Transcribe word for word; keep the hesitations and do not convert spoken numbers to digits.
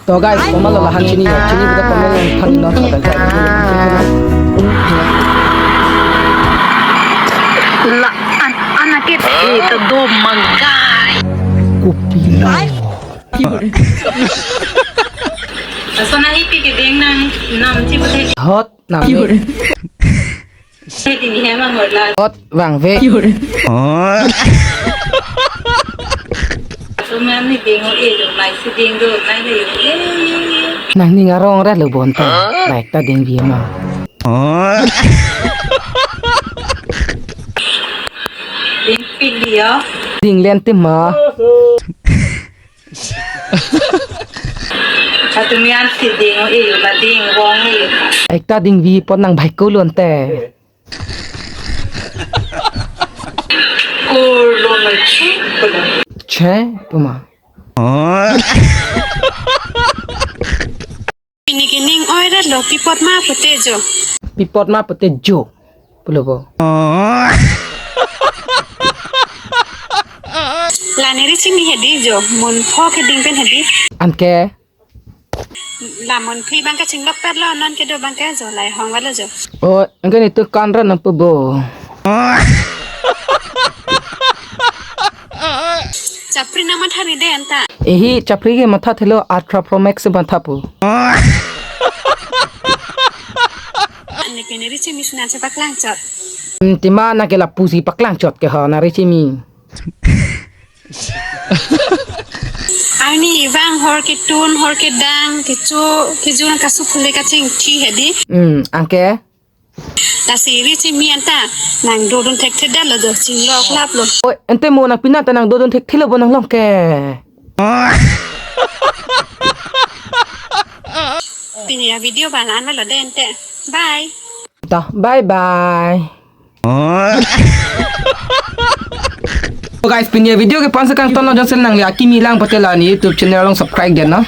To guys, komat lo lahan chini ya, chini kita komat lo than lo. La an an akit eh to do magai. Kopi lo. Asona hi pi kedeng nang nam chi puthe. Hot nam. Hedi ni hema ngor la. Ot vangve. Asuman ni ding o e lo, mai si ding do, mai le yo. Nangning arong ra lo bonta. Baik ta dingvi ma. Ding pik dia. Ding len tim ma. Atumi an si ding o e yo, la ding vong e yo. Ekta dingvi pon nang bhai ko lonte. Ko lo ma chi ko lo. Che puma. Pini kining oi rat lo, pi apot ma pute jo. Pi apot ma pute jo. Pulo bo. La neri chini hedi jo, mun pho keding pen hedi. Anke? La mun phi bang kachinglok per lo, non kedo bang ke jo, lai hong valo jo. O, anke netum kan ra nang pu bo. Chapri nang matha ni de anta. Ehi, chapri ke matha thelo, ultra pro max matha pu. Ani ke neri chini sina chepaklang chot. Hmm, tima nang ke lapusi paklang chot ke ho, nari chini. Arni vang hor ketun, hor kedang, kecho, kejun kasu phule kachingthi hedi. Hmm, anke? Lasi ri chimi anta nang dodun thekthe dal lo jo, chinglok lap lo. Oi, ante mo nang pina ta nang dodun thekthe lo bo nang long ke. Pini a video ba la-an lo de ante. Bye. To, bye bye. So guys, pini a video ke pon sekang ton lo, jongsi nangli akimi lang pute la ne YouTube channel along subscribe den no.